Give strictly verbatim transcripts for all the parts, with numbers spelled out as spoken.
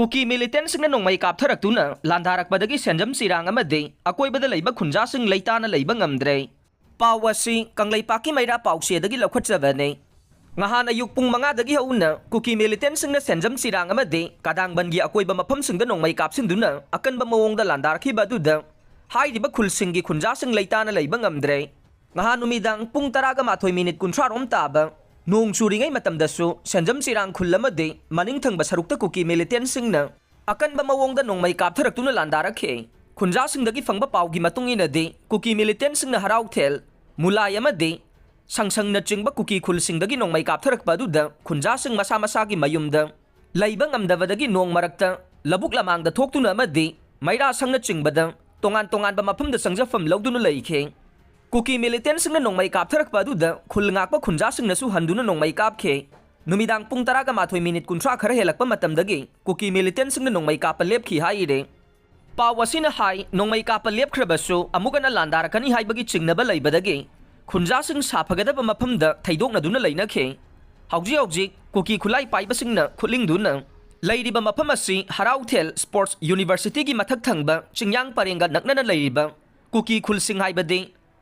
ꯀꯨꯀꯤ ꯃꯤꯂꯤꯇꯦꯟꯁꯤꯡꯅ ꯅꯣꯡꯃꯩ ꯀꯥꯞꯊꯔꯛꯇꯨꯅ ꯂꯥꯟꯗꯥꯔꯛꯄꯗꯒꯤ ꯁꯦꯟꯖꯝ ꯆꯤꯔꯥꯡ ꯑꯃꯗꯤ ꯑꯀꯣꯏꯕꯗ ꯂꯩꯕ ꯈꯨꯟꯖꯥꯁꯤꯡ ꯂꯩꯇꯥꯅ ꯂꯩꯕ ꯉꯝꯗ꯭ꯔꯦ꯫ ꯄꯥꯎ ꯑꯁꯤ ꯀꯪꯂꯩꯄꯥꯛꯀꯤ ꯃꯩꯔꯥ ꯄꯥꯎꯆꯦꯗꯒꯤ ꯂꯧꯈꯠꯆꯕꯅꯤ꯫ ꯉꯍꯥꯟ ꯑꯌꯨꯛ ꯄꯨꯡ ꯃꯉꯥꯗꯒꯤ ꯍꯧꯅ ꯀꯨꯀꯤ ꯃꯤꯂꯤꯇꯦꯟꯁꯤꯡꯅ ꯁꯦꯟꯖꯝ ꯆꯤꯔꯥꯡ ꯑꯃꯗꯤ ꯀꯗꯥꯡꯕꯟꯒꯤ ꯑꯀꯣꯏꯕ ꯃꯐꯝꯁꯤꯡꯗ ꯅꯣꯡꯃꯩ ꯀꯥꯞꯁꯤꯟꯗꯨꯅ ꯑꯀꯟꯕ ꯃꯑꯣꯡꯗ ꯂꯥꯟꯗꯥꯔꯛꯈꯤꯕ ꯑꯗꯨꯗ ꯍꯥꯏꯔꯤꯕ ꯈꯨꯜꯁꯤꯡꯒꯤ ꯈꯨꯟꯖꯥꯁꯤꯡ ꯂꯩꯇꯥꯅ ꯂꯩꯕ ꯉꯝꯗ꯭ꯔꯦ꯫ ꯉꯍꯥꯟ ꯅꯨꯃꯤꯗꯥꯡ ꯄꯨꯡ ꯇꯔꯥꯒ ꯃꯥꯊꯣꯏ ꯃꯤꯅꯤꯠ ꯀꯨꯟꯊ꯭ꯔꯥ ꯔꯣꯝ ꯇꯥꯕ ꯅꯣꯡ ꯆꯨꯔꯤꯉꯩ ꯃꯇꯝꯗꯁꯨ ꯁꯦꯟꯖꯝ ꯆꯤꯔꯥꯡ ꯈꯨꯜ ꯑꯃꯗꯤ ꯃꯅꯤꯡ ꯊꯪꯕ ꯁꯔꯨꯛꯇ ꯀꯨꯀꯤ ꯃꯤꯂꯤꯇꯦꯟꯁꯤꯡꯅ ꯑꯀꯟꯕ ꯃꯑꯣꯡꯗ ꯅꯣꯡꯃꯩ ꯀꯥꯞꯊꯔꯛꯇꯨꯅ ꯂꯥꯟꯗꯥꯔꯛꯈꯤ꯫ ꯈꯨꯟꯖꯥꯁꯤꯡꯗꯒꯤ ꯐꯪꯕ ꯄꯥꯎꯒꯤ ꯃꯇꯨꯡ ꯏꯟꯅꯗꯤ ꯀꯨꯀꯤ ꯃꯤꯂꯤꯇꯦꯟꯁꯤꯡꯅ ꯍꯔꯥꯎꯊꯦꯜ, ꯃꯨꯂꯥꯏ ꯑꯃꯗꯤ ꯁꯪꯁꯪꯅꯆꯤꯡꯕ ꯀꯨꯀꯤ ꯈꯨꯜꯁꯤꯡꯗꯒꯤ ꯅꯣꯡꯃꯩ ꯀꯥꯞꯊꯔꯛꯄ ꯑꯗꯨꯗ ꯈꯨꯟꯖꯥꯁꯤꯡ ꯃꯁꯥ ꯃꯁꯥꯒꯤ ꯃꯌꯨꯝꯗ ꯂꯩꯕ ꯉꯝꯗꯕꯗꯒꯤ ꯅꯣꯡ ꯃꯔꯛꯇ ꯂꯧꯕꯨꯛ ꯂꯃꯥꯡꯗ ꯊꯣꯛꯇꯨꯅ ꯑꯃꯗꯤ ꯃꯩꯔꯥꯁꯪꯅꯆꯤꯡꯕꯗ ꯇꯣꯉꯥꯟ ꯇꯣꯉꯥꯟꯕ ꯃꯐꯝꯗ ꯆꯪꯖꯐꯝ ꯂꯧꯗꯨꯅ ꯂꯩꯈꯤ꯫ ꯀꯨꯀꯤ ꯃꯤꯂꯤꯇꯦꯟꯁꯤꯡꯅ ꯅꯣꯡꯃꯩ ꯀꯥꯞꯊꯔꯛꯄ ꯑꯗꯨꯗ ꯈꯨꯜ ꯉꯥꯛꯄ ꯈꯨꯟꯖꯥꯁꯤꯡꯅꯁꯨ ꯍꯟꯗꯨꯅ ꯅꯣꯡꯃꯩ ꯀꯥꯞꯈꯤ꯫ ꯅꯨꯃꯤꯗꯥꯡ ꯄꯨꯡ ꯇꯔꯥꯒ ꯃꯥꯊꯣꯏ ꯃꯤꯅꯤꯠ ꯀꯨꯟꯊ꯭ꯔꯥ ꯈꯔ ꯍꯦꯜꯂꯛꯄ ꯃꯇꯝꯗꯒꯤ ꯀꯨꯀꯤ ꯃꯤꯂꯤꯇꯦꯟꯁꯤꯡꯅ ꯅꯣꯡꯃꯩ ꯀꯥꯞꯄ ꯂꯦꯞꯈꯤ ꯍꯥꯏꯔꯦ꯫ ꯄꯥꯎ ꯑꯁꯤꯅ ꯍꯥꯏ, ꯅꯣꯡꯃꯩ ꯀꯥꯞꯄ ꯂꯦꯞꯈ꯭ꯔꯕꯁꯨ ꯑꯃꯨꯛ ꯍꯟꯅ ꯂꯥꯟꯗꯥꯔꯛꯀꯅꯤ ꯍꯥꯏꯕꯒꯤ ꯆꯤꯡꯅꯕ ꯂꯩꯕꯗꯒꯤ ꯈꯨꯟꯖꯥꯁꯤꯡ ꯁꯥꯐꯒꯗꯕ ꯃꯐꯝꯗ ꯊꯩꯗꯣꯛꯅꯗꯨꯅ ꯂꯩꯅꯈꯤ꯫ ꯍꯧꯖꯤꯛ ꯍꯧꯖꯤꯛ ꯀꯨꯀꯤ ꯈꯨꯠꯂꯥꯏ ꯄꯥꯏꯕꯁꯤꯡꯅ ꯈꯨꯠꯂꯤꯡꯗꯨꯅ ꯂꯩꯔꯤꯕ ꯃꯐꯝ ꯑꯁꯤ ꯍꯔꯥꯎꯊꯦꯜ ꯁ꯭ꯄꯣꯔꯠꯁ ꯌꯨꯅꯤꯚꯔꯁꯤꯇꯤꯒꯤ ꯃꯊꯛ ꯊꯪꯕ ꯆꯤꯡꯌꯥꯡ ꯄꯔꯦꯡꯒ ꯅꯛꯅꯅ ꯂꯩꯔꯤꯕ ꯀꯨꯀꯤ ꯈꯨꯜꯁꯤꯡ ꯍꯥꯏꯕꯗꯤ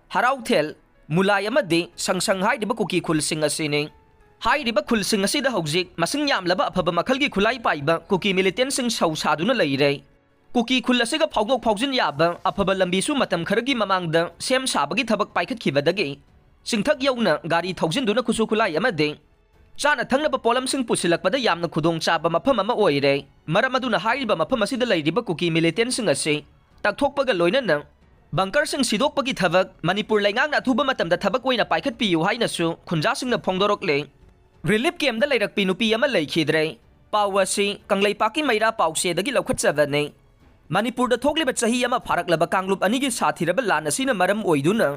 ꯍꯔꯥꯎꯊꯦꯜ, ꯃꯨꯂꯥꯏ ꯑꯃꯗꯤ ꯁꯪꯁꯪ ꯍꯥꯏꯔꯤꯕ ꯀꯨꯀꯤ ꯈꯨꯜꯁꯤꯡ ꯑꯁꯤꯅꯤ꯫ ꯍꯥꯏꯔꯤꯕ ꯈꯨꯜꯁꯤꯡ ꯑꯁꯤꯗ ꯍꯧꯖꯤꯛ ꯃꯁꯤꯡ ꯌꯥꯝꯂꯕ ꯑꯐꯕ ꯃꯈꯜꯒꯤ ꯈꯨꯠꯂꯥꯏ ꯄꯥꯏꯕ ꯀꯨꯀꯤ ꯃꯤꯂꯤꯇꯦꯟꯁꯤꯡ ꯁꯧ ꯁꯥꯗꯨꯅ ꯂꯩꯔꯦ꯫ ꯀꯨꯀꯤ ꯈꯨꯜ ꯑꯁꯤꯒ ꯐꯥꯎꯗꯣꯛ ꯐꯥꯎꯖꯤꯟ ꯌꯥꯕ ꯑꯐꯕ ꯂꯝꯕꯤꯁꯨ ꯃꯇꯝ ꯈꯔꯒꯤ ꯃꯃꯥꯡꯗ ꯁꯦꯝ ꯁꯥꯕꯒꯤ ꯊꯕꯛ ꯄꯥꯏꯈꯠꯈꯤꯕꯗꯒꯤ ꯆꯤꯡꯊꯛ ꯌꯧꯅ ꯒꯥꯔꯤ ꯊꯧꯖꯤꯟꯗꯨꯅ ꯈꯨꯠꯁꯨ ꯈꯨꯠꯂꯥꯏ ꯑꯃꯗꯤ ꯆꯥꯅ ꯊꯛꯅꯕ ꯄꯣꯠꯂꯝꯁꯤꯡ ꯄꯨꯁꯤꯜꯂꯛꯄꯗ ꯌꯥꯝꯅ ꯈꯨꯗꯣꯡꯆꯥꯕ ꯃꯐꯝ ꯑꯃ ꯑꯣꯏꯔꯦ꯫ ꯃꯔꯝ ꯑꯗꯨꯅ ꯍꯥꯏꯔꯤꯕ ꯃꯐꯝ ꯑꯁꯤꯗ ꯂꯩꯔꯤꯕ ꯀꯨꯀꯤ ꯃꯤꯂꯤꯇꯦꯟꯁꯤꯡ ꯑꯁꯤ ꯇꯛꯊꯣꯛꯄꯒ ꯂꯣꯏꯅꯅ ꯕꯪꯀꯔꯁꯤꯡ ꯁꯤꯗꯣꯛꯄꯒꯤ ꯊꯕꯛ ꯃꯅꯤꯄꯨꯔ ꯂꯩꯉꯥꯛꯅ ꯑꯊꯨꯕ ꯃꯇꯝꯗ ꯊꯕꯛ ꯑꯣꯏꯅ ꯄꯥꯏꯈꯠꯄꯤꯌꯨ ꯍꯥꯏꯅꯁꯨ ꯈꯨꯟꯖꯥꯁꯤꯡꯅ ꯐꯣꯡꯗꯣꯔꯛꯂꯦ꯫ ꯔꯤꯂꯤꯐ ꯀꯦꯝꯞꯇ ꯂꯩꯔꯛꯄꯤ ꯅꯨꯄꯤ ꯑꯃ ꯂꯩꯈꯤꯗ꯭ꯔꯦ꯫ ꯄꯥꯎ ꯑꯁꯤ ꯀꯪꯂꯩꯄꯥꯛꯀꯤ ꯃꯩꯔꯥ ꯄꯥꯎꯆꯦꯗꯒꯤ ꯂꯧꯈꯠꯆꯕꯅꯤ꯫ ꯃꯅꯤꯄꯨꯔꯗ ꯊꯣꯛꯂꯤꯕ ꯆꯍꯤ ꯑꯃ ꯐꯥꯔꯛꯂꯕ ꯀꯥꯡꯂꯨꯞ ꯑꯅꯤꯒꯤ ꯁꯥꯊꯤꯔꯕ ꯂꯥꯟ ꯑꯁꯤꯅ ꯃꯔꯝ ꯑꯣꯏꯗꯨꯅ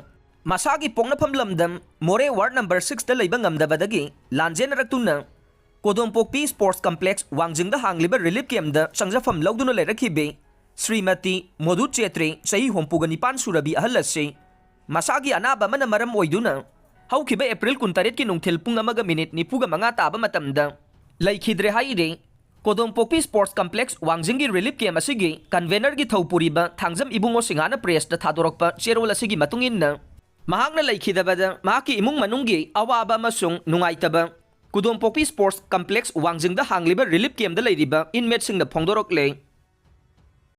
ꯃꯁꯥꯒꯤ ꯄꯣꯛꯅꯐꯝ ꯂꯝꯗꯝ ꯃꯣꯔꯦ ꯋꯥꯔꯗ ꯅꯝꯕꯔ ꯁꯤꯛꯁꯇ ꯂꯩꯕ ꯉꯝꯗꯕꯗꯒꯤ ꯂꯥꯟꯖꯦꯟꯅꯔꯛꯇꯨꯅ ꯀꯣꯗꯣꯝꯄꯣꯛꯄꯤ ꯁ꯭ꯄꯣꯔꯠꯁ ꯀꯝꯄ꯭ꯂꯦꯛꯁ ꯋꯥꯡꯖꯤꯡꯗ ꯍꯥꯡꯂꯤꯕ ꯔꯤꯂꯤꯐ ꯀꯦꯝꯞꯇ ꯆꯪꯖꯐꯝ ꯂꯧꯗꯨꯅ ꯂꯩꯔꯛꯈꯤꯕꯤ ꯁ꯭ꯔꯤꯃꯇꯤ ꯃꯣꯗꯨ ꯆꯦꯇ꯭ꯔꯤ, ꯆꯍꯤ ꯍꯨꯝꯐꯨꯒ ꯅꯤꯄꯥꯟ ꯁꯨꯔꯕꯤ ꯑꯍꯜ ꯑꯁꯤ ꯃꯁꯥꯒꯤ ꯑꯅꯥꯕ ꯑꯃꯅ ꯃꯔꯝ ꯑꯣꯏꯗꯨꯅ ꯍꯧꯈꯤꯕ ꯑꯦꯄ꯭ꯔꯤꯜ ꯀꯨꯟꯇꯔꯦꯠꯀꯤ ꯅꯨꯡꯊꯤꯜ ꯄꯨꯡ ꯑꯃꯒ ꯃꯤꯅꯤꯠ ꯅꯤꯐꯨꯒ ꯃꯉꯥ ꯇꯥꯕ ꯃꯇꯝꯗ ꯂꯩꯈꯤꯗ꯭ꯔꯦ ꯍꯥꯏꯔꯤ꯫ ꯀꯣꯗꯣꯝꯄꯣꯛꯄꯤ ꯁ꯭ꯄꯣꯔꯠꯁ ꯀꯝꯄ꯭ꯂꯦꯛꯁ ꯋꯥꯡꯖꯤꯡꯒꯤ ꯔꯤꯂꯤꯐ ꯀꯦꯝꯞ ꯑꯁꯤꯒꯤ ꯀꯟꯚꯦꯅꯔꯒꯤ ꯊꯧ ꯄꯨꯔꯤꯕ ꯊꯥꯡꯖꯝ ꯏꯕꯨꯡꯉꯣ ꯁꯤꯡꯍꯥꯅ ꯄ꯭ꯔꯦꯁꯇ ꯊꯥꯗꯣꯔꯛꯄ ꯆꯦꯔꯣꯜ ꯑꯁꯤꯒꯤ ꯃꯇꯨꯡ ꯏꯟꯅ, ꯃꯍꯥꯛꯅ ꯂꯩꯈꯤꯗꯕꯗ ꯃꯍꯥꯛꯀꯤ ꯏꯃꯨꯡ ꯃꯅꯨꯡꯒꯤ ꯑꯋꯥꯕ ꯑꯃꯁꯨꯡ ꯅꯨꯡꯉꯥꯏꯇꯕ ꯀꯨꯗꯣꯝꯄꯣꯛꯄꯤ ꯁ꯭ꯄꯣꯔꯠꯁ ꯀꯝꯄ꯭ꯂꯦꯛꯁ ꯋꯥꯡꯖꯤꯡꯗ ꯍꯥꯡꯂꯤꯕ ꯔꯤꯂꯤꯐ ꯀꯦꯝꯞꯇ ꯂꯩꯔꯤꯕ ꯏꯟꯃꯦꯠꯁꯤꯡꯅ ꯐꯣꯡꯗꯣꯔꯛꯂꯦ꯫